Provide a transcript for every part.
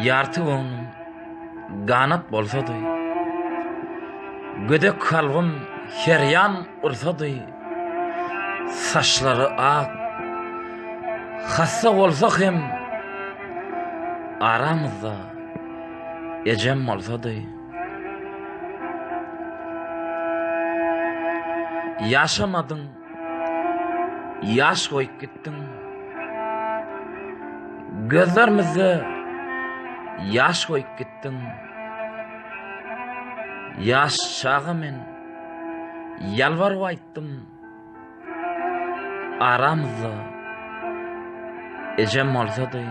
Ýarty göwnüm ganat bolsady, Gödek kalbym her ýan ursady, Saçlary ak, hassa bolsa hem Aramyzda ejem bolsady. Ýaşamadyň, ýaş goýup gitdiň. Gözlerimizde ýaş goýup gitdiň. Ýaş çaga men ýalbaryp aýtdym. Aramyzda ejem bolsady.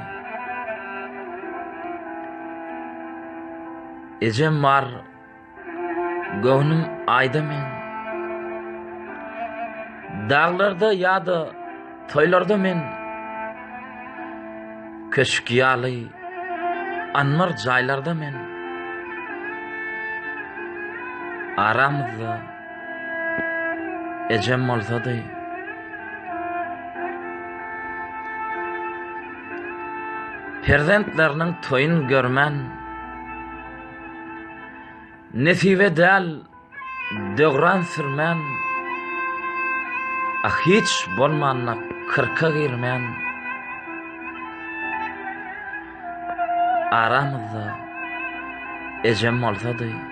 Ejem bar Göwnüm aýda meň. Daglarda ýa-da toýlarda men Köşk ýaly anbar jaýlarda men Aramyzda ejem bolsady. Perzentleriniň toýun görmän Nesibe däl döwran sürmän, A hiç bolmanda kyrka girmän, Aramyzda ejem bolsady.